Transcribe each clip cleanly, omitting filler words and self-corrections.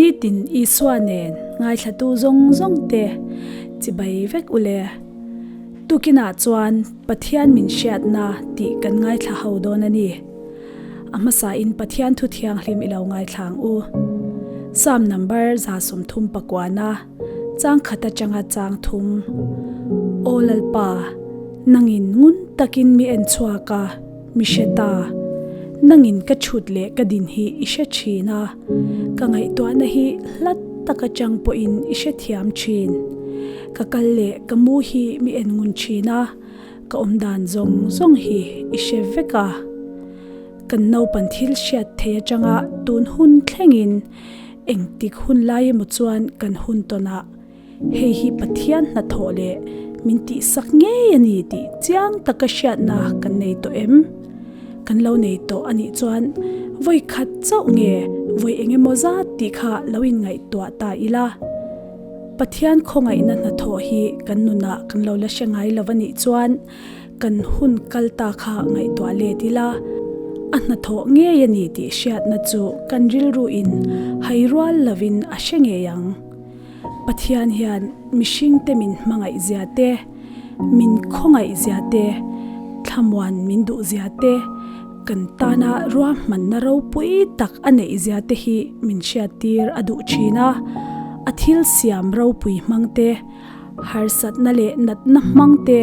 Nitin Isua nen ngaithlatu zawng zawng te chibai vek u le. Tukinah chuan Pathian min hriatna tih kan ngaithla ho dawn a ni. A hmasain Pathian thu thianghlim i lo ngaithla ang u. Psalm number 39 chang khat atanga chang thum. Aw Lalpa, nangin ngun takin mi en chhuak a, mi hre ta. Nangin ka chhut leh ka din hi i hre thin a, ka ngaihtuahna hi hlat tak atang pawhin i hre thiam thin. Ka kal leh ka mu hi mi en ngun thin a, ka awm dan zawng zawng hi i hre vek a. Kan naupan thil hriat thei atanga tun hun thlengin engtik hun lai emaw chuan kan hun tawnah hei hi Pathian hnathawh leh min tihsak ngei a ni tih chiang taka hriatna kan nei tawh em? Kan lo nei tawh a nih chuan vawi khat chauh nge vawi eng emaw zat tih kha lo inngaihtuah ta ila. Pathian khawngaihna hnathawh hi kan nunah kan lo la hre ngai lo a nih chuan kan hun kal ta kha ngaihtuah let ila, a hnathawh ngei a ni tih hriatna chu kan rilruin hai rual lovin a hre ngei ang. Pathian hian mihringte min hmangaih zia te, min khawngaih zia te, thlamuan min duh zia te, kan tana ruahmanna ropui tak a neih zia te hi min hriattir a duh thin a. A thil siam ropui hmang te, harsatna leh natna hmang te,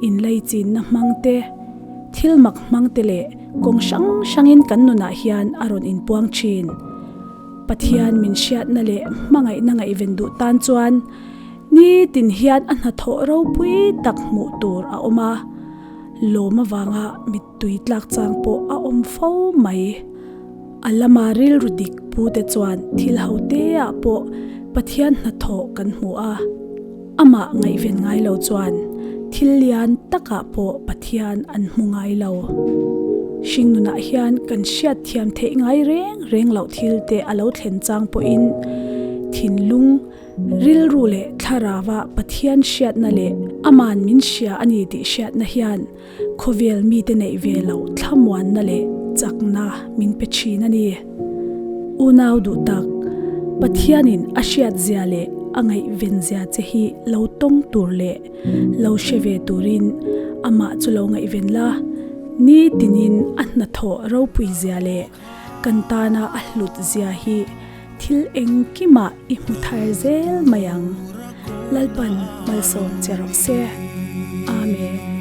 inleichinna hmang te, thil mak hmang te leh kawng hrang hrangin kan nunah hian a rawn inpuang thin. Pathian min hriatna leh hmangaihna ngaihven duh tan chuan nitin hian a hnathawh ropui tak hmuh tur a awm a, lawm avanga mittui tlak chang pawh a awm fo mai. A lama rilru dik pute chuan thil ho te ah pawh Pathian hnathawh kan hmu a, amah ngaihven ngai lo chuan thil lian takah pawh Pathian an hmu ngai lo. Hringnunah hian kan hriat thiam theih ngai reng reng loh thil te a lo thlen chang pawhin thinlung, rilru leh thlarava Pathian hriatna leh aman min hria a ni tih hriatna hian Khawvel mite neih ve loh thlamuanna leh chakna min pe thin a ni. Unau duh tak, Pathianin a hriatzia leh a ngaihvenzia che hi lo tawng tur leh lo hre ve turin amah chu lo ngaihven la, nitinin a hnathawh ropuizia leh kan tana a hlutzia hi thil engkimah i hmu thar zel mai ang. Lalpan malsawm che rawh se. Amen.